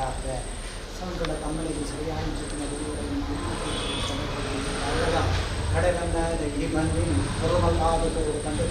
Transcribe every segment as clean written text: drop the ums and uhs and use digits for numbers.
ಉಂಟಾಪೆ ಸಂಕಟ ತಮ್ಮನಿಗೆ ಸರಿಯಾದ ಕಡೆ ಈ ಬಂದು ಹೊರಮಲ್ಲಾದ ಕಂಡು.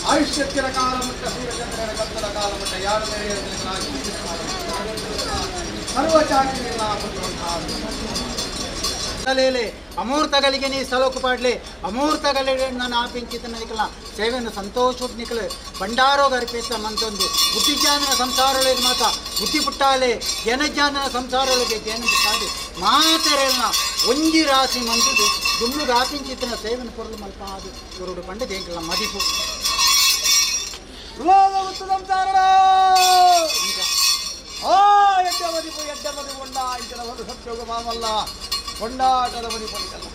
ಆಯುಷ್ಯತ್ತಿನ ಕಾಲ ಮುಟ್ಟ ಸೂರ್ಯಚಂದ್ರನ ಕತ್ತಲ ಕಾಲ ಮುಟ್ಟ ಯಾರು ಬೇರೆ ಅಮೂರ್ತಗಳಿಗೆ ನೀ ಸಲೋಕು ಪಾಡ್ಲೆ ಅಮೂರ್ತಗಳಿಗೆ ನಾನು ಆಪಿಂಚಿತನ ಸೇವೆಯನ್ನು ಸಂತೋಷ ನಿಕಲು ಭಂಡಾರೋಗ ಅರ್ಪಿತ ಮಂತೊಂದು ಬುದ್ಧಿಜ್ಞಾನನ ಸಂಸಾರೊಳಗೆ ಮಾತ ಬುದ್ಧಿ ಪುಟ್ಟಾಲೆ ಜನಜ್ಞಾನನ ಸಂಸಾರೊಳಗೆ ಜನ ಪುಟ್ಟಾದೆ ಮಾತೆರೆಲ್ಲ ಒಂಜಿ ರಾಶಿ ಮಂತದ್ದು ದುಮ್ಮುಗ ಆಪಿಂಚಿತನ ಸೇವೆಯನ್ನು ಪೊರಲು ಮಲ್ಪಾದು ಗುರುಡು ಪಂಡ ದೇಂಕಲ ಮದಿಪು ಸಂಸಾರ ಎಡ್ಡ ಮದಿಪು ಎಡ್ಡ ಮದಿಪು ಉಂಡ ಇಂಚಿನ ಒಂದು ಸತ್ಯೋಗ ಮಾಮಲ್ಲ ಕೊಂಡಾಟದ ಮದಿ ಪೊಲಿಕಲ್ಲ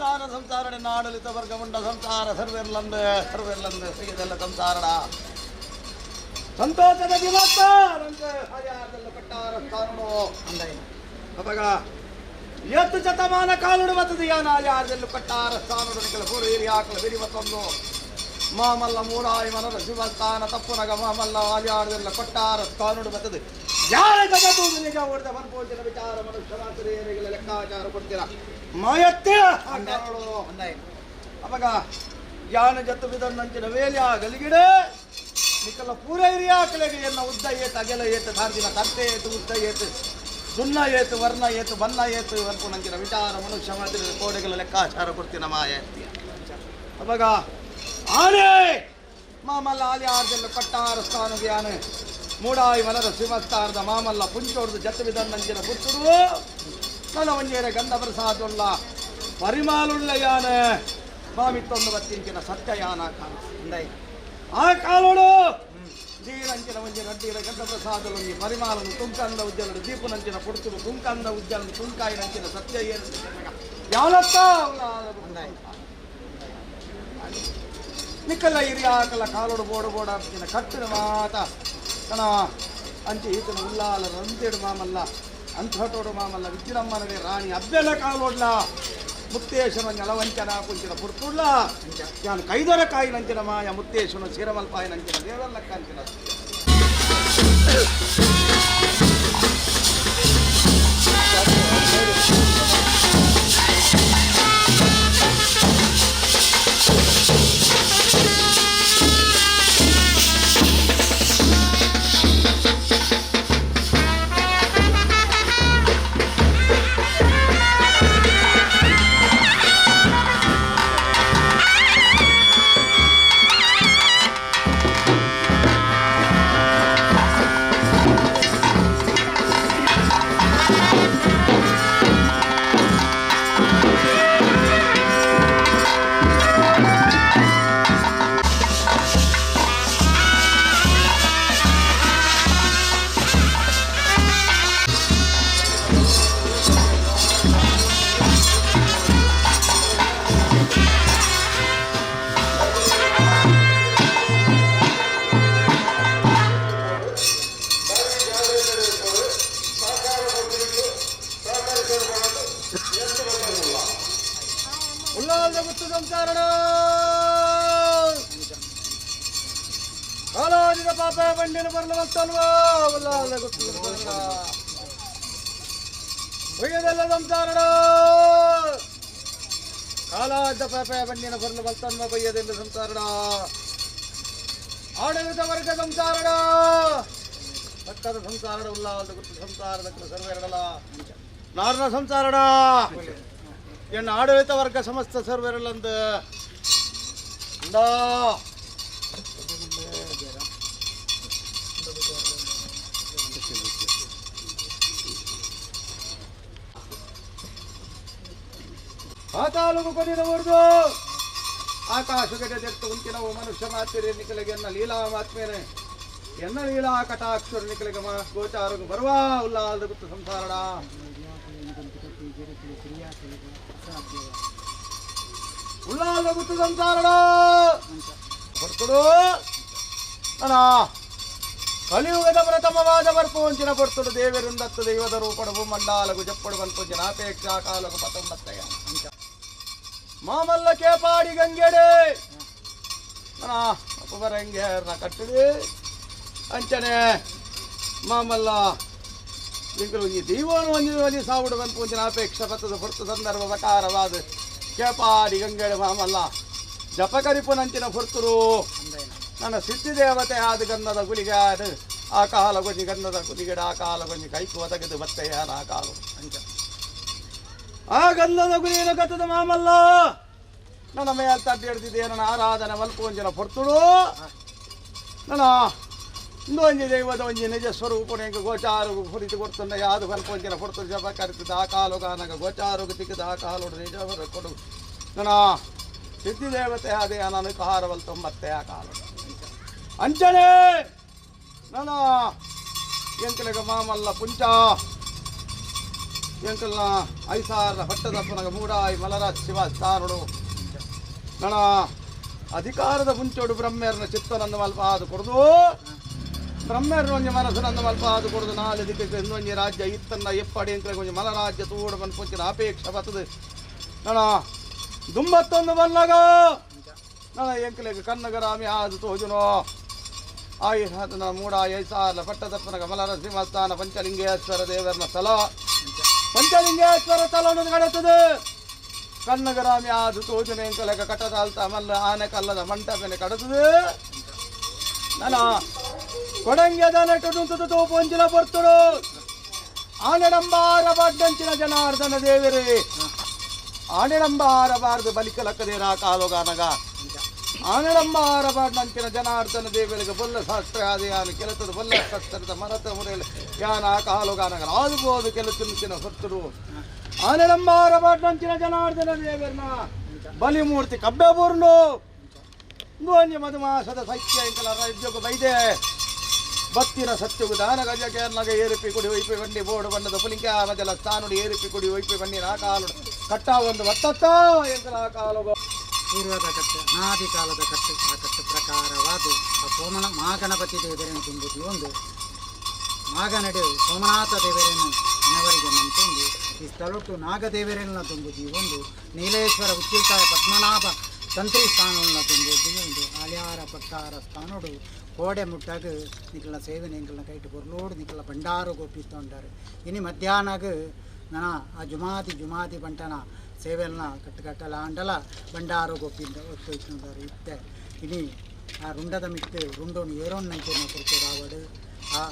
ನಾನ ಸಂಸಾರಡೆ ನಾಡಲಿತ ವರ್ಗ ಉಂಡ ಸಂಸಾರ ಸರ್ವೆರ್ಲಂದು ಸರ್ವೆರ್ಲಂದು ಸಿಗದೆಲ್ಲ ಸಂಸಾರಡ ಸಂತೋಷದ ದಿವಸ ಹರಿಯಾರದಲ್ಲ ಕಟ್ಟಾರ ಸ್ಥಾನೋ ಅಪಗ ಎತ್ತು ಶತಮಾನ ಕಾಲುಡು ಬತ್ತದ ಯಾನ ಯಾರದೆಲ್ಲ ಕಟ್ಟಾರ ಸ್ಥಾನಡು ನಿಕಲ ಪೂರ್ವ ಹಿರಿಯಾಕಲ ಬಿರಿವತ್ತೊಂದು ಮಾಮಲ್ಲ ಮೂಡಾಯಿ ಮನದ ಶಿವಸ್ಥಾನ ತಪ್ಪುನಗ ಮಾಮಲ್ಲ ಆರ್ಯಾರದೆಲ್ಲ ಕೊಟ್ಟಾರ ಸ್ಥಾನುಡು ಬರ್ತದೆ ಯಾರ ಜಗತ್ತು ನಿಜ ಹೊಡೆದ ಪೂಜನ ವಿಚಾರ ಮನುಷ್ಯ ಮಾತ್ರ ಲೆಕ್ಕಾಚಾರ ಕೊಡ್ತೀರ ಮಾಯತ್ತೆ ಅವಾಗ ಯಾನ ಜತ್ತು ಬಿದನ್ನಂಚಿನ ವೇಲ್ಯ ಗಲಿಗಿಡೆ ನಿಕಲ ಪೂರ ಹಿರಿಯಾಕಲೆಗೆ ಎನ್ನ ಉದ್ದ ಏತು ಅಗೆಲ ಏತು ಧಾರ್ದಿನ ಕರ್ತೆ ಏತು ಉದ್ದ ಏತು ಸುಣ್ಣ ಏತು ವರ್ಣ ಏತು ಬನ್ನ ಏತು ಅನ್ಕೊಂಡಂಚಿನ ವಿಚಾರ ಮನುಷ್ಯ ಮಾತ್ರ ಕೋಡೆಗಳ ಲೆಕ್ಕಾಚಾರ ಕೊಡ್ತೀನ ಮಾಯತ್ಯ ಅವಾಗ ಆನೆ ಮಾಮಲ್ಲ ಆಲಿ ಆರ್ದೆಲ್ಲ ಕಟ್ಟಾರ ಸ್ಥಾನಗೆ ಆನೆ ಮೂಡಾಯಿ ಮನದ ಸಿಂಹಸ್ಥಾನದ ಮಾಮಲ್ಲ ಪುಂಚೋಡ್ದು ಜತ್ತು ಬಿದನ್ನಂಚಿನ ಪುತ್ತುಡು ನನ್ನ ಒಂಜೇರೆ ಗಂಧ ಪ್ರಸಾದುಳ್ಳ ಪರಿಮಾಲುಳ್ಳ ಯಾನೆ ಮಾಮಿತ್ತೊಂದು ಬತ್ತಿಂಚಿನ ಸತ್ಯಯಾನ ಕಾಲ ಆ ಕಾಲೋಡು ದೀರಂಚಿನ ಒಂಜಿ ರಡ್ಡಿರ ಗಂಧ ಪ್ರಸಾದಲೊಂಜಿ ಪರಿಮಾಲನು ತುಂಕಂದ ಉಜ್ಜಲಡು ದೀಪುನಂಚಿನ ಪುಡ್ತುಡು ತುಂಕಂದ ಉಜ್ಜಲನು ತುಂಕಾಯಿನಂಚಿನ ಸತ್ಯ ಏನು ಯಾವತ್ತ ನಿಕ್ಕಲ್ಲ ಹಿರಿಯಾಕಲ ಕಾಲೋಡು ಬೋಡು ಬೋಡ ಅಂಚಿನ ಕಟ್ಟಿನ ಮಾತ ಕಣ ಅಂಚೆ ಈತನ ಉಲ್ಲಾಲ ರಂತೇಡು ಮಾಮಲ್ಲ ಅಂಥಟೋಡು ಮಾಮಲ್ಲ ವಿಜ್ರಮ್ಮನಡೆ ರಾಣಿ ಅಬ್ಬೆಲ್ಲ ಕಾಲೋಡ್ಲ ಮುತ್ತೇಶನ ನೆಲವಂಚನ ಕುಂಚಿನ ಪುರ್ತುಡ್ಲ ನಾನು ಕೈದೊರ ಕಾಯಿನಂಚಿನ ಮಾಯ ಮುತ್ತೇಶನ ಚೀರಮಲ್ಪಾಯಿನಂಚಿನ ದೇವಲ್ಲಕ್ಕಂಚಿನ ಕಾಲಾಜಿದ ಪಾಪ ಬಂಡಿನ ಬರಲು ಬರ್ತಲ್ವಾ ಉಲ್ಲಾಲ ಗೊತ್ತು ಒಯ್ಯದೆಲ್ಲ ಸಂಸಾರಣ ಕಾಲಾದ ಪಾಪ ಬಂಡಿನ ಬರಲು ಬರ್ತನ್ವ ಕೊಯ್ಯದೆಲ್ಲ ಸಂಸಾರಣ ಆಡಳಿತ ವರ್ಗ ಸಂಸಾರಣ ಪಕ್ಕದ ಸಂಸಾರಣ ಉಲ್ಲಾಲದ ಗೊತ್ತು ಸಂಸಾರದ ಸರ್ವೆರಡಲ ನಾರನ ಸಂಸಾರಣ ಎನ್ನ ಆಡಳಿತ ವರ್ಗ ಸಮಸ್ತ ಸರ್ವೆರಲಂದು ಪಾತಾಲುಗು ಕೊನಿರವರ್ದು ಆಕಾಶಗಡೆ ದೆತ್ತು ಉಂಟಿನವು ಮನುಷ್ಯ ಮಾತಿರಿ ನಿಕಲಿಗೆ ಎನ್ನ ಲೀಲಾ ಮಾತ್ಮೇನೆ ಎನ್ನ ಲೀಲಾ ಕಟಾಕ್ಷರು ನಿಕಲಿಗೆ ಮಾ ಗೋಚಾರಗು ಬರುವ ಉಲ್ಲಾದ ಗುತ್ತು ಸಂಸಾರಣ ಉಲ್ಲಾದ ಗುತ್ತು ಸಂಸಾರಣ ಹೊರ್ತುಡು ಅಣ್ಣ ಕಲಿಯುಗದ ಪ್ರಥಮವಾದ ಬರ್ಪುವಂಚಿನ ಪೊರ್ತುಡು ದೇವರಿಂದತ್ತು ದೈವದ ರೂಪಡು ಮಂಡಾಲಗು ಜಪ್ಪಡು ಬಲ್ಪುಂಚಿನ ಅಪೇಕ್ಷಾ ಕಾಲಗು ಪತಂಬತ್ತಯ್ಯ ಮಾಮಲ್ಲ ಕೇಪಾಡಿ ಗಂಗೆಡೆ ಅಣ್ಣ ಕುಬರಂಗೆ ಕಟ್ಟುದು ಅಂಚನೆ ಮಾಮಲ್ಲ ಎಂಕಲು ಒಂಜಿ ದೈವನು ಒಂಜಿ ಒಂಜಿ ಸಾವುಡು ಬಂತು ಒಂಜಿನ ಅಪೇಕ್ಷೆ ಬತ್ತದ ಹೊರತು ಸಂದರ್ಭ ಬಕಾರವಾದ ಕೇಪಾಡಿ ಗಂಗೆಡು ಮಾಮಲ್ಲ ಜಪಕರಿಪುನಂಚಿನ ಹೊರ್ತರು ನನ್ನ ಸಿದ್ಧಿದೇವತೆ ಆದ ಗಂಧದ ಗುಲಿಗಾಡು ಆ ಕಾಲ ಗೊಂಜಿ ಗಂಧದ ಗುಲಿಗಡ ಆ ಕಾಲ ಗೊಂಜಿ ಕೈಕು ಒದಗದು ಬತ್ತೆಯಾನ ಆ ಕಾಲು ಅಂಚ ಆ ಗಂಧದ ಗುಲಿಯನ್ನು ಕತ್ತದ ಮಾಮಲ್ಲ ನನ್ನ ಮೇಲ್ ತಡ್ಡಿ ಹಿಡ್ದಿದ್ದೆ ನನ್ನ ಆರಾಧನೆ ಮಲ್ಪುವಂಜಿನ ಹೊರ್ತುಡು ನನ್ನ ಇಂದೊಂಜಿ ದೈವದ ಒಂಜಿ ನಿಜ ಸ್ವರೂಪಣೆಗೆ ಗೋಚಾರು ಕುರಿತು ಕೊಡ್ತುಂಡ ಯಾದು ಮಲ್ಪೊಂಜಿನ ಹೊರ್ತು ಜಪ ಕರಿತದ ಆ ಕಾಲು ಗಾನಗ ಗೋಚಾರುಗ ತಿಕ್ಕದ ಆ ಕಾಲು ನಿಜ ಕೊಡು ನನ್ನ ಸಿದ್ಧಿದೇವತೆ ಅದೇ ನಾನು ಕಾರವಲ್ ತೊಂಬತ್ತೆ ಆ ಕಾಲು ಅಂಚನೆ ನನ್ನ ಎಂಕಲೆಗ ಮಾಮಲ್ಲ ಪುಂಚ ಎಂಕಲ್ನ ಐಸಾರ ಹೊಟ್ಟದಪ್ಪನಗ ಮೂಡಾಯಿ ಮಲರಾಜ್ ಶಿವ ಸ್ಥಾನುಡು ನನ್ನ ಅಧಿಕಾರದ ಮುಂಚೋಡು ಬ್ರಹ್ಮೇರ್ನ ಚಿತ್ತನಂದು ಮಲ್ಪ ಅದು ಕೊಡದು ಬ್ರಹ್ಮೇರ್ನ ಒಂಜಿ ಮನಸ್ಸು ನಂದು ಮಲ್ಪ ಅದು ಕೊಡದು ನಾಳೆ ದಿಕ್ಕಕ್ಕೆ ಇನ್ನೊಂಜಿ ರಾಜ್ಯ ಇತ್ತನ್ನ ಎಪ್ಪಡಿ ಎಂಕಲೆಗೆ ಒಂಜಿ ಮಲರಾಜ್ಯ ತೂಡು ಮನ್ಪುಂಚಿನ ಅಪೇಕ್ಷೆ ಬರ್ತದೆ ನನ್ನ ದುಂಬತ್ತೊಂದು ಬಲ್ಲಾಗ ನನ್ನ ಎಂಕಲೆಗೆ ಕನ್ನಗರಾಮಿ ಆದು ತೋಜುನೋ ಆಯಿ ಅದನ್ನ ಮೂಡ ಐಸಾಲ ಪಟ್ಟದಪ್ಪನ ಕಮಲರ ಸಿಂಹಸ್ಥಾನ ಪಂಚಲಿಂಗೇಶ್ವರ ದೇವರನ ಸ್ಥಳ ಪಂಚಲಿಂಗೇಶ್ವರ ಸ್ಥಳ ಕಡತದೆ ಕನ್ನಗರಾಮಿ ಆದು ತೋಜುನ ಎಂಕಲೆಗ ಕಟದಾಲ್ತ ಮಲ್ಲ ಆನೆ ಕಲ್ಲದ ಮಂಟಪನೆ ಕಡತದೆ ನನ್ನ ಕೊಡಂಗ್ಯದ ನೆಟ್ಟು ತೋಪೊಂಚಿನ ಬರ್ತಡು ಆನೆಡಂಬಾರ ಬಡ್ಡಂಚಿನ ಜನಾರ್ದನ ದೇವರೇ ಆನೆಡಂಬಾರಬಾರದು ಬಲಿಕಲಕ್ಕದೇರಾ ಕಾಲೋಗಾನಗ ಆನೆಡಂಬಾರಬಾರ್ದಂಚಿನ ಜನಾರ್ದನ ದೇವರಿಗೆ ಬೊಲ್ಲ ಶಾಸ್ತ್ರ ಆದಯಾನ ಕೆಲಸದ ಬೊಲ್ಲ ಶಾಸ್ತ್ರದ ಮರತ ಮುರೆಯಲ್ಲಿ ಯಾನ ಕಾಲೋಗಾನಗ ಆದುಬೋದು ಕೆಲ ತಿನ್ನುತ್ತಿನ ಹೊತ್ತರು ಆನೆಡಂಬಾರಬಾರ್ದಂಚಿನ ಜನಾರ್ದನ ದೇವರನ್ನ ಬಲಿಮೂರ್ತಿ ಕಬ್ಬೆಬೂರ್ನು ಒಂಜಿ ಮಧುಮಾಸದ ಸತ್ಯ ಇಂಕಲ ರಾಜ್ಯಕ್ಕೆ ಬೈದೆ ಬತ್ತಿನ ಸತ್ಯಗು ದಾನ ಗಜ ಕೇರ್ನಗ ಏರುಪಿ ಕುಡಿ ಒಯ್ಪಿ ಬಂಡಿ ಬೋಡು ಬಣ್ಣದ ಪುಲಿಂಕ ಮಜಲ ಸ್ಥಾನುಡಿ ಏರುಪಿ ಕುಡಿ ಒಯ್ಪಿ ಬಂಡಿ ನಾ ಕಾಲು ಕಟ್ಟ ಒಂದು ಬತ್ತತ್ತ ಎಂಕಲ ಕಾಲು ಪೂರ್ವದ ಕಟ್ಟು ಅನಾದಿ ಕಾಲದ ಕಟ್ಟು ಆ ಕಟ್ಟು ಪ್ರಕಾರವಾದ ಆ ಸೋಮನ ಮಹಾಗಣಪತಿ ದೇವರನ್ನು ತುಂಬುದು ಒಂದು ಮಾಗನಡು ಸೋಮನಾಥ ದೇವರನ್ನು ಇನ್ನವರಿಗೆ ಮಂತೊಂದು ಈ ಸ್ಥಳಟ್ಟು ನಾಗದೇವರನ್ನ ತುಂಬುದು ಒಂದು ನೀಲೇಶ್ವರ ಉಚ್ಚಿಲ್ತಾಯ ಪದ್ಮನಾಭ ತಂತ್ರಿ ಸ್ಥಾನವನ್ನು ತುಂಬುದು ಒಂದು ಆಲ್ಯಾರ ಪಟ್ಟಾರ ಸ್ಥಾನೋಡು ಕೋಡೆ ಮುಟ್ಟಾಗ ನಿಕ್ಕಲ ಸೇವನೆ ಎಂಕಲ್ನ ಕೈಟ್ ಬೊರ್ಲೋಡು ನಿಕ್ಕಲ ಭಂಡಾರ ಗೋಪಿತ್ತೊಂಡಾರು ಇನಿ ಮಧ್ಯಾಹ್ನಗ ನನ ಆ ಜುಮಾದಿ ಜುಮಾದಿ ಬಂಟನ ಸೇವೆಲ್ನ ಕಟ್ಟುಕಟ್ಟಲ ಆಂಡಲ ಭಂಡಾರ ಗೋಪಿಂದ ಒತ್ತೊಯ್ತುಂಡಾರು ಇತ್ತೆ ಇನಿ ಆ ರುಂಡದ ಮಿತ್ತು ರುಂಡೋನು ಏರೋನ್ ನಂಚಿನ ಕೊಡ್ತೋಡಾವಡು ಆ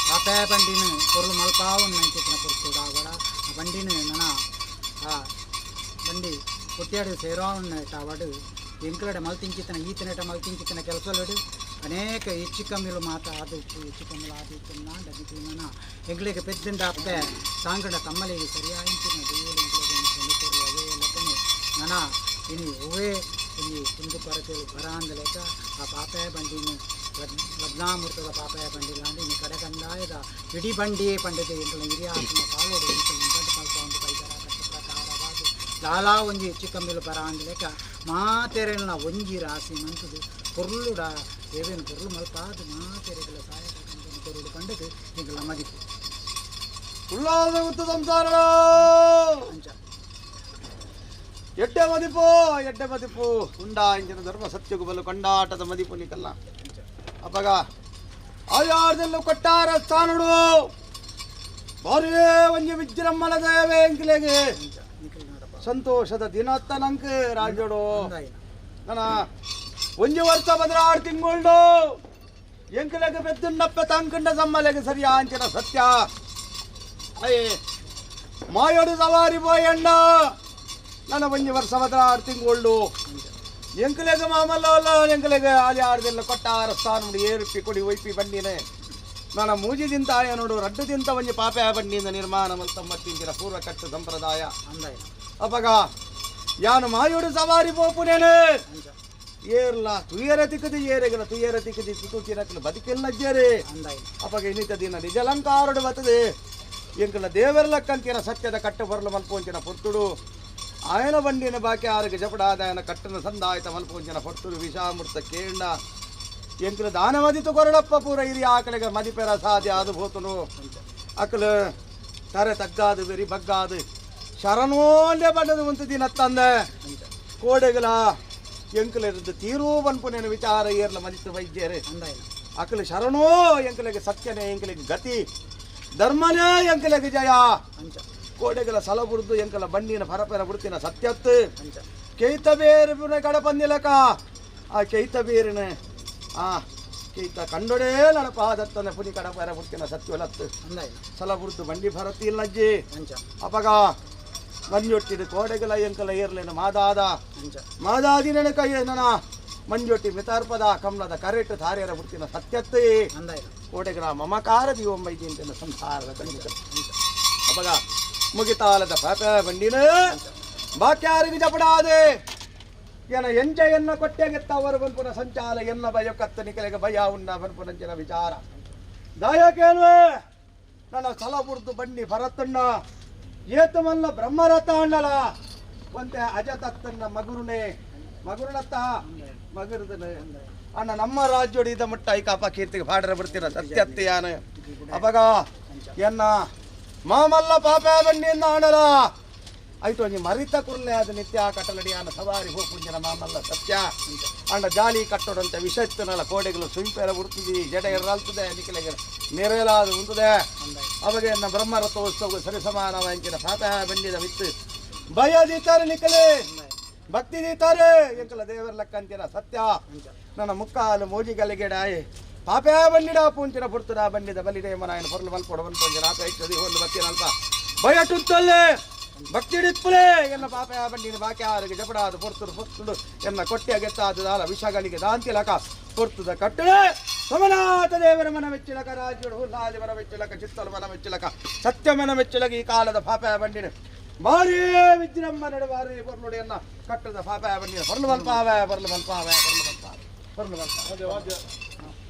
ಪಾಪೆ ಬಂಡಿನ ಪೊರ್ಲು ಮಲ್ಪಾವನ್ ನಂಚಿನ ಕೊಡ್ತೋಡಾವಡ ಆ ಬಂಡಿನ ನನ ಆ ಬಂಡಿ ಕೊಟ್ಟಿಯಾಡು ಸೇರೋವನ್ನ ಟಾವಡು ಎಂಕಲಡೆ ಮಲ್ತಿಂಚಿತನ ಈತನೆಟ ಮಲ್ತಿಂಚಿತನ ಕೆಲಸಲಡು ಅನೇಕ ಹೆಚ್ಚು ಕಮ್ಮಿಲು ಮಾತ ಅದು ಹೆಚ್ಚು ಕಮ್ಮಿಲು ಆದಿತ್ತು ನಾಂಡ ಎಂಗ್ಳಿಗೆ ಪೆದ್ದಂಡ ಅಪ್ಪೆ ಸಾಂಗಡ ತಮ್ಮಲಿಗೆ ಸರಿಯಾయింಚಿನ ದೇವರು ಎಂಗ್ಳಿಗೆ ಅವೇ ಲೆಕ್ಕನೆ ನನ ಇನಿ ಒವೇ ಇನಿ ಕುಂದು ಕೊರತೆಲು ಬರ ಲೆಕ್ಕ ಆ ಪಾಪೆ ಬಂಡಿನ ಲಗ್ನಾಮೃತದ ಪಾಪಯ ಬಂಡಿ ಲಾಂಡಿ ಇನಿ ಕಡೆಗಂದಾಯದ ಇಡೀ ಬಂಡಿಯೇ ಪಂಡಿತ ಎಂಕಲ ಹಿರಿಯಾತ್ಮ ಕಾಲೋಡು ಎಂಕಲು ಮಲ್ಪ ಒಂದು ಪೈದರ ಕಟ್ಟು ಪ್ರಕಾರವಾದ ಲಾಲಾ ಒಂಜಿ ಹೆಚ್ಚು ಕಮ್ಮಿಲು ಬರ ಲೆಕ್ಕ ಮಾತೆರೆಲ್ನ ಒಂಜಿ ರಾಸಿ ಮಂತದು ಪೊರ್ಲುಡ ದೇವೇನು ಪೊರ್ಲು ಮಲ್ಪಾದ ಮಾತೆರೆಗಳ ಸಹಾಯ ಕೊರುಡು ಕಂಡದು ಎಂಕಲ ಮದಿಪು ಉಳ್ಳಾದ ಉತ್ತ ಸಂಸಾರ ಅಂಚ ಎಡ್ಡೆ ಮದಿಪು ಎಡ್ಡೆ ಮದಿಪು ಉಂಡಾ ಇಂಚಿನ ಧರ್ಮ ಸತ್ಯಗು ಬಲು ಕಂಡಾಟದ ಮದಿಪು ನಿಕಲ್ಲ ಅಪ್ಪಗ ಆಯಾರ್ದೆಲ್ಲ ಕೊಟ್ಟಾರ ಸ್ಥಾನುಡು ಬಾರೇ ಒಂಜಿ ವಿಜೃಂಭಣ ದಯವೇ ಎಂಕಲೆಗೆ ಅಂಚ ನಿಕಲ್ ನೋಡಪ್ಪ ಸಂತೋಷದ ದಿನತ್ತ ನಂಕ್ ರಾಜೋಡು ಒಂದಾಯಿನ ನನ್ನ ಒಂಜಿ ವರ್ಷ ಬಂದ್ರೆ ಆರು ತಿಂಗಳು ಎಂಕಲೆಗೆ ಪೆದ್ದುನ್ನಪ್ಪ ತಂಕಂಡ ಸಮ್ಮಲೆಗೆ ಸರಿಯಾ ಅಂಚಿನ ಸತ್ಯ ಅಯ್ಯೇ ಮಾಯೋಡು ಸವಾರಿ ಬೋಯಣ್ಣ ನನ್ನ ಒಂಜಿ ವರ್ಷ ಬಂದ್ರೆ ಆರು ತಿಂಗಳು ಎಂಕಲೆಗೆ ಮಾಮಲ್ಲ ಎಂಕಲೆಗೆ ಆಲಿ ಆಡ್ದೆಲ್ಲ ಕೊಟ್ಟಾರ ಸ್ಥಾನ ಏರುಪಿ ಕೊಡಿ ಒಯ್ಪಿ ಬಂಡಿನೇ ನನ್ನ ಮೂಜಿ ತಿಂತ ಆಯ ನೋಡು ರಡ್ಡು ತಿಂತ ಒಂಜಿ ಪಾಪೆ ಬಂಡಿಯಿಂದ ನಿರ್ಮಾಣ ಮಲ್ತಮ್ಮ ತಿಂತಿನ ಪೂರ್ವ ಕಟ್ಟು ಸಂಪ್ರದಾಯ ಅಂದಾಯಿನ ಅಪಗ ಯಾನು ಮಾಯೋಡು ಸವಾರಿ ಪೋಪುನೇನೆ ಅಂಚ ಏರ್ಲ ತುಯರ ತಿಕ್ಕದಿ ಏರೆಗಲ ತುಯರ ತಿಕ್ಕದಿ ತುತುಚಿರಕಲು ಬದುಕೆಲ್ಲ ಜೇರೆ ಅಂದಾಯಿನ ಅಪಗ ಇನ್ನಿತ ದಿನ ನಿಜಲಂಕಾರುಡು ಬರ್ತದೆ ಎಂಕಲ ದೇವರ್ಲಕ್ಕಂತಿನ ಸತ್ಯದ ಕಟ್ಟು ಬರಲು ಮಲ್ಪೊಂಚಿನ ಪೊರ್ತುಡು ಆಯನ ಬಂಡಿನ ಬಾಕಿ ಆರಿಗೆ ಜಪಡಾದ ಆಯನ ಕಟ್ಟನ ಸಂದಾಯ್ತ ಮಲ್ಪೊಂಚಿನ ಪೊರ್ತುಡು ವಿಷಾಮೃತ ಕೇಂಡ ಎಂಕಲ ದಾನ ಮದಿತು ಕೊರಡಪ್ಪ ಪೂರ ಹಿರಿಯ ಆಕಳಿಗೆ ಮದಿಪೆರ ಸಾಧ್ಯ ಅದು ಭೂತನು ಅಕಲು ತರೆ ತಗ್ಗಾದು ಬೆರಿ ಬಗ್ಗಾದು ಶರಣೋಲ್ಯ ಬಣ್ಣದ ಒಂದು ದಿನ ತಂದೆ ಅಂಚ ಕೋಡೆಗಳ ಎಂಕಲೆರ್ದು ತೀರೂ ಬನ್ಪುನೇನು ವಿಚಾರ ಏರ್ಲ ಮಲಿತ ವೈದ್ಯರೇ ಅಕಲು ಶರಣೋ ಎಂಕಲೆಗೆ ಸತ್ಯನೇ ಎಂಕಲೆಗೆ ಗತಿ ಧರ್ಮನೇ ಎಂಕಲೆಗೆ ಜಯ ಕೋಡೆಗಳ ಸಲ ಬುಡ್ದು ಎಂಕಲ ಬಂಡಿನ ಪರಪೆರ ಬುಡ್ತಿನ ಸತ್ಯತ್ತು ಕೇಯ್ತ ಬೇರು ಪುನ ಕಡಪಂದಿಲಕ ಆ ಕೇಯ್ತ ಬೇರಿನ ಆ ಕೇಯ್ತ ಕಂಡೊಡೇ ನಡಪಾದತ್ತನ ಪುನಿ ಕಡಪೆರ ಬುಡ್ತಿನ ಸತ್ಯವಲತ್ತು ಸಲ ಬುಡ್ದು ಬಂಡಿ ಭರತಿ ಇಲ್ಲಜ್ಜಿ ಅಪಗ ಮಂಜೊಟ್ಟಿದ ಕೋಡೆಗಳ ಎಂಕಲ ಏರ್ಲೇನ ಮಾದಾದ ಮಾದಾದಿ ನೆನಕಯ್ಯ ಮಂಜೊಟ್ಟಿ ಮಿತಾರ್ಪದ ಕಮಲದ ಕರೆಟ್ ಧಾರ್ಯರ ಬುಡ್ತಿನ ಸತ್ಯತ್ತೇ ಕೋಡೆಗಳ ಮಮಕಾರ ದಿವೊಂಬೈತಿ ಅಂತ ಸಂಸಾರದ ಕಲಿತ ಅಪಗ ಮುಗಿತಾಲದ ಪಾಪ ಬಂಡಿನ ಬಾಕ್ಯಾರಿಗೆ ಜಪಡಾದೆ ಎನ ಎಂಜ ಎನ್ನ ಕೊಟ್ಟೆಗೆತ್ತವರು ಬನ್ಪುನ ಸಂಚಾಲ ಎನ್ನ ಭಯ ಕತ್ತ ನಿಕಲೆಗೆ ಭಯ ಉನ್ನ ಬನ್ಪುನಂಚಿನ ವಿಚಾರ ದಾಯಕೇನ್ವೆ ನನ್ನ ಸಲ ಬುಡ್ದು ಬಂಡಿ ಭರತಣ್ಣ ಏತಮಲ್ಲ ಬ್ರಹ್ಮರಥ ಅಣ್ಣಲ ಒಂತೆ ಅಜತತ್ತನ್ನ ಮಗುರುನೆ ಮಗುರುನತ್ತ ಮಗುರುದನೆ ಅಣ್ಣ ನಮ್ಮ ರಾಜ್ಯೋಡಿ ಇದ ಮುಟ್ಟ ಈ ಕಾಪ ಕೀರ್ತಿಗೆ ಬಾಡ್ರ ಬಿಡ್ತೀರ ಸತ್ಯತ್ತೆಯಾನ ಅಪಗ ಎನ್ನ ಮಾಮಲ್ಲ ಪಾಪ ಬಂಡಿಯಿಂದ ಅಣ್ಣಲ ಆಯ್ತು ಒಂಜಿ ಮರಿತ ಕುರ್ಲೆ ಅದು ನಿತ್ಯ ಕಟ್ಟಲಡಿಯಾನ ಸವಾರಿ ಹೋಪುಂಜನ ಮಾಮಲ್ಲ ಸತ್ಯ ಅಣ್ಣ ಜಾಲಿ ಕಟ್ಟೋಡಂತೆ ವಿಷತ್ತನಲ್ಲ ಕೋಡೆಗಳು ಸುಂಪೆರ ಉಡ್ತಿದಿ ಜಡೆ ಎರಲ್ತದೆ ನಿಕಲೆಗೆ ನೆರೆಯಲಾದ ಉಂಟದೆ ಅವಾಗ ಎನ್ನ ಬ್ರಹ್ಮರಥೋತ್ಸವ ಸರಿಸಮಾನವಾಂಚಿನ ಪಾಪ ಬಂಡಿದ ವಿತ್ತು ಭಯ ದೀತಾರೆ ನಿಕಲೆ ಭಕ್ತಿ ದೀತಾರೆ ಎಂಕಲ ದೇವರ ಲಕ್ಕಂತಿನ ಸತ್ಯ ನನ್ನ ಮುಕ್ಕಾಲು ಮೋಜಿಗಲಿಗೆಡಾಯ್ ಪಾಪೇ ಬಂಡಿಡ ಪೂಂಚಿನ ಪುರ್ತುಡ ಬಂಡಿದ ಬಲಿದೆ ಮನಾಯನ ಪೊರ್ಲು ಮಲ್ಪೊಡ ಬಂಪೊಂಜಿನ ಆಪ ಇಟ್ಟದಿ ಹೊಲ್ಲು ಬತ್ತಿನಲ್ಪ ಭಯ ಟುತ್ತಲ್ಲೇ ಭಕ್ತಿ ಹಿಡಿತ್ಪುಲೇ ಎನ್ನ ಪಾಪ ಬಂಡಿನ ಬಾಕಿ ಆರಿಗೆ ಜಪಡಾದ ಪೊರ್ತುಡು ಪೊರ್ತುಡು ಎನ್ನ ಕೊಟ್ಟೆ ಗೆತ್ತಾದ ವಿಷಗಳಿಗೆ ದಾಂತಿಲಕ ಪೊರ್ತುದ ಕಟ್ಟಳೆ ಸೋಮನಾಥ ದೇವರ ಮನ ಮೆಚ್ಚಲಕ ರಾಜ್ಯಡು ಹುಲ್ಲಾದಿ ಮನ ಮೆಚ್ಚಲಕ ಚಿತ್ತಲು ಮನ ಮೆಚ್ಚಲಕ ಸತ್ಯ ಮನ ಮೆಚ್ಚಲಕ ಈ ಕಾಲದ ಪಾಪ ಬಂಡಿನ ಭಾರೀ ವಿಜೃಂಭ ನಡು ಭಾರೀ ಪೊರ್ಲುಡಿಯನ್ನ ಕಟ್ಟದ ಪಾಪ ಬಂಡಿನ ಪೊರ್ಲು ಮಲ್ಪಾವೆ ಪೊರ್ಲು ಮಲ್ಪಾವೆ ಪೊರ್ಲು ಮಲ್ಪಾವೆ ಪೊರ್ಲು ಮಲ್ಪಾವೆ.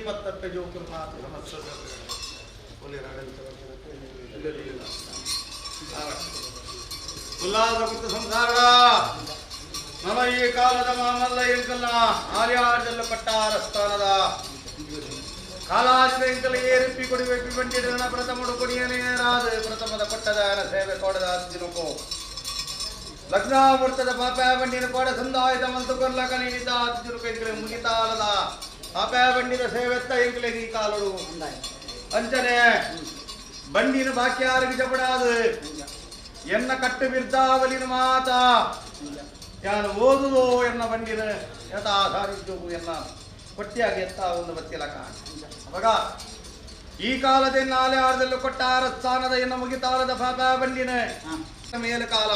ಪತ್ತಪ್ಪೆ ಜೋಕುರು ಮಾತು ಸಮಸ್ತ ಉಲ್ಲಾಸ ಕುತ್ತ ಸಂಸಾರ ನಮ ಈ ಕಾಲದ ಮಾಮಲ್ಲ ಎಂಕಲ್ಲ ಆರ್ಯಾರ್ದಲ್ಲ ಪಟ್ಟಾರ ಸ್ಥಾನದ ಕಾಲಾಜಿದ ಎಂಕಲ ಏರಿಪ್ಪಿ ಕೊಡಿಬೇಕು ಬಂಡಿಡನ ಪ್ರಥಮಡು ಕೊಡಿಯನೇರಾದ ಪ್ರಥಮದ ಪಟ್ಟದಾನ ಸೇವೆ ಕೊಡದ ದಿನಕ್ಕೋ ಲಗ್ನಾಮೂರ್ತದ ಪಾಪ ಬಂಡಿನ ಕೋಡ ಸಂದಾಯದ ಮಂತು ಕೊರ್ಲ ಕಲಿತ ದಿನಕ್ಕೋ ಎಂಕಲೆ ಮುಗಿತಾಲದ ಪಾಪ ಬಂಡಿದ ಸೇವೆತ್ತ ಎಂಕಲೆ ಈ ಕಾಲಡು ಅಂಚನೆ ಬಂಡಿನ ಬಾಕ್ಯಾರಿಗೆ ಜಪಡಾದು ಎನ್ನ ಕಟ್ಟು ಬಿರ್ದಾವಲಿನ ಮಾತ ಯಾನು ಓದುದು ಎನ್ನ ಬಂಡಿನ ಯಥಾ ಸಾರಿದ್ದು ಎನ್ನ ಕೊಟ್ಟಿಯಾಗಿ ಎತ್ತ ಒಂದು ಬತ್ತಿಲಕ ಅವಾಗ ಈ ಕಾಲದ ನಾಲೆ ಆರದಲ್ಲೂ ಕೊಟ್ಟಾರ ಸ್ಥಾನದ ಎನ್ನ ಮುಗಿತಾಲದ ಪಾಪ ಬಂಡಿನ ಮೇಲು ಕಾಲ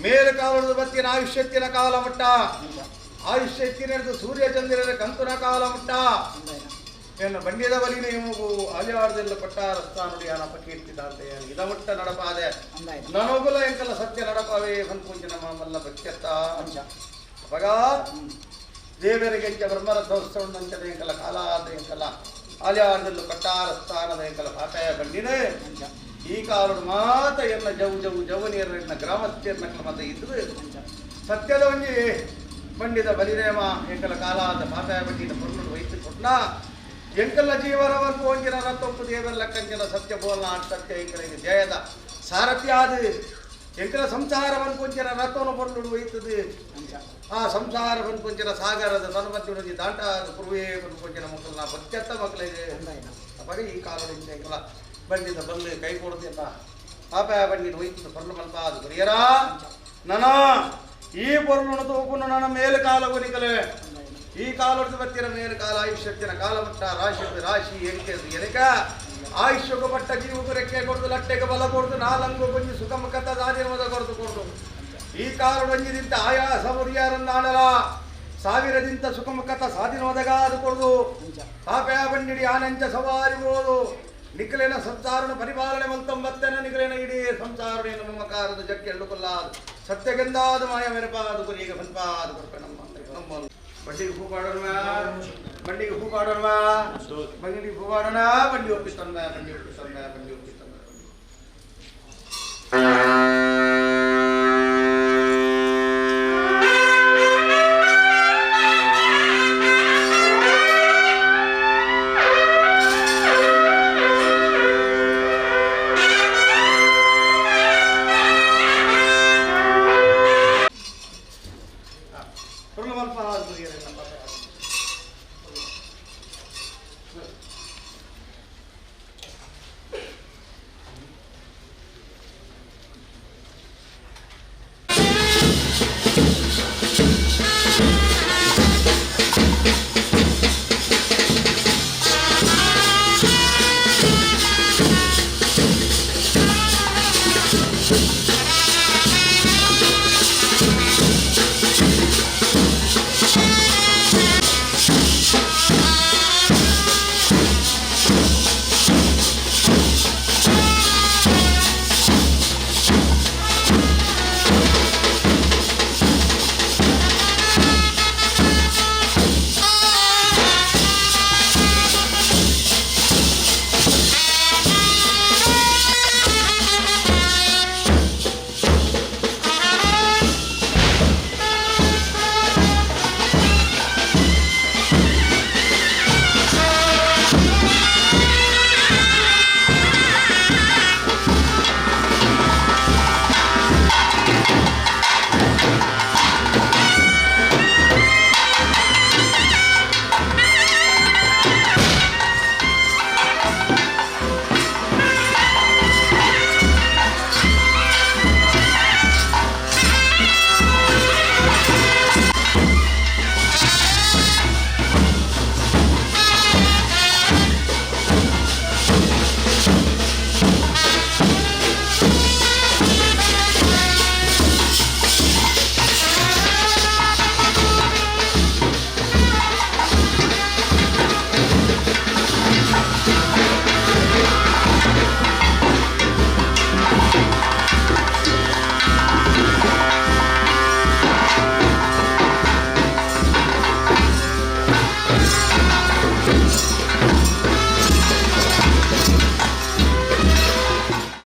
ಮೇಲು ಕಾಲದ ಬತ್ತಿನ ಆಯುಷ್ಯತ್ತಿನ ಕಾಲ ಮಟ್ಟ ಆಯುಷ್ಯ ಎತ್ತಿನ ಸೂರ್ಯ ಚಂದ್ರನ ಕಂತುನ ಕಾಲ ಮಟ್ಟ ಎನ್ನ ಬಂಡಿದ ಬಲಿನ ಇಮಗು ಅಲಿವಾರದಲ್ಲ ಕೊಟ್ಟಾರ ಸ್ಥಾನುಡಿ ಯಾನಪ್ಪ ಕೀರ್ತಿದಾಂತೆ ಇದ ಮಟ್ಟ ನಡಪಾದೆ ನನಗುಲ ಎಂಕಲ್ಲ ಸತ್ಯ ನಡಪಾವೆ ಪಂಚನ ಮಾಮಲ್ಲ ಭಕ್ತ್ಯತ್ತ ಅವಾಗ ದೇವರಿಗೆ ಬ್ರಹ್ಮರಥೋತ್ಸವ ಎಂಕಲ್ಲ ಕಾಲಾದ ಎಂಕಲ್ಲ ಅಲಿಯಾರದಲ್ಲೂ ಕೊಟ್ಟಾರ ಸ್ಥಾನದ ಎಂಕಲ್ಲ ಪಾಪಯ ಬಂಡಿನೇ ಈ ಕಾಲದ ಮಾತ ಎನ್ನ ಜವು ಜವು ಜವನಿಯರ ಗ್ರಾಮಸ್ಥಿಯರ್ನ ಮಾತ ಇದ್ದು ಸತ್ಯದ ಒಂಜಿ ಬಂಡಿದ ಬಲಿನೇಮ ಎಂಕಲ ಕಾಲಾದ ಪಾಪಯ ಬಂಡಿನ ಪೊರ್ಲು ವೈದ್ಯ ಕೊಟ್ನ ಎಂಕಲ್ಲ ಜೀವನವನ್ನು ಒಂಜಿನ ರತ್ತೊಪ್ಪು ದೇವರ ಕಂಚಿನ ಸತ್ಯ ಬೋಲ್ನ ಸತ್ಯ ಎಂಕಲಿಗೆ ಜಯದ ಸಾರಥ್ಯಾದ ಎಂಕಲ ಸಂಸಾರವನ್ನು ಕೊಂಚಿನ ರಥವನ್ನು ಪೊರ್ಲು ಒಯ್ತದೆ ಆ ಸಂಸಾರವನ್ನು ಕೊಂಚಿನ ಸಾಗರದ ತನ್ಮಧ್ಯೆ ದಾಂಟಾದ ಕುರುವೇ ಕೊಂಚಿನ ಮಕ್ಕಳನ್ನ ಭಕ್ತ್ಯತ್ತ ಮಕ್ಕಳಿಗೆ ಅವಾಗ ಈ ಕಾಲದಿಂದ ಎಂಕಲ ಬಂಡಿದ ಬಲ್ಲು ಕೈ ಕೊಡುತ್ತಿಲ್ಲ ಪಾಪ ಬಂಡಿನ ಒಯ್ತದ ಪೊರ್ಲು ಮಲ್ಪ ಅದು ಗುರಿಯರ ನನ ಈ ಪೊರ್ಲುನು ತೋಪುನು ನನ್ನ ಮೇಲೆ ಕಾಲವು ನಿಕಲೆ ಈ ಕಾಲದ ಬತ್ತಿನ ಮೇಲೆ ಕಾಲ ಆಯುಷ್ಯತ್ತಿನ ಕಾಲಮಟ್ಟ ರಾಶಿ ರಾಶಿ ಎಣಿಕೆ ಎಣಿಕ ಆಯುಷ್ಯಕ್ಕೆ ಪಟ್ಟ ಜೀವಕ್ಕೆ ರೆಕ್ಕೆ ಕೊಡ್ದು ಲಟ್ಟೆಗೆ ಬಲ ಕೊಡ್ದು ನಾಲಂಗು ಕೊಂಜಿ ಸುಖ ಮುಖತ ದಾದಿನ ಕೊಡ್ದು ಕೊಡ್ದು ಈ ಕಾಲಡೊಂಜಿದಿಂತ ಆಯಾಸ ಮುರಿಯಾರನ್ನಾಡಲ ಸಾವಿರದಿಂತ ಸುಖ ಮುಖತ ಸಾಧಿನೋದಗಾದು ಕೊಡ್ದು ಪಾಪಯ ಬಂಡಿಡಿ ಆನಂಚ ಸವಾರಿ ಬೋದು ನಿಖಲೇನ ಸಂಸಾರನ ಪರಿಪಾಲನೆ ಮಲ್ತೊಂಬತ್ತನ ನಿಖಲೇನ ಇಡೀ ಸಂಸಾರ ಮಮಕಾರದ ಜಕ್ಕೆಳ್ಳು ಕೊಲ್ಲಾದ ಸತ್ಯಗೆಂದಾದ ಮಾಯ ಮೆರಪಾದ ಕುರಿಗೆ ಫನ್ಪಾದ ಕೊರ್ಪೆ ನಮ್ಮ ನಮ್ಮ ಬಂಡಿಗೆ ಹೂ ಪಾಡೋಣ ಬಂಡಿಗೆ ಹೂ ಪಾಡೋಣ ಬಂಡಿಗೆ ಹೂ ಪಾಡೋಣ ಬಂಡಿ ಒಪ್ಪಿಸ್ತಣ್ಣ ಬಂಡಿ ಒಪ್ಪಿಸ್ತಣ್ಣ ಬಂಡಿ ಒಪ್ಪಿಸ್ತಣ್ಣ.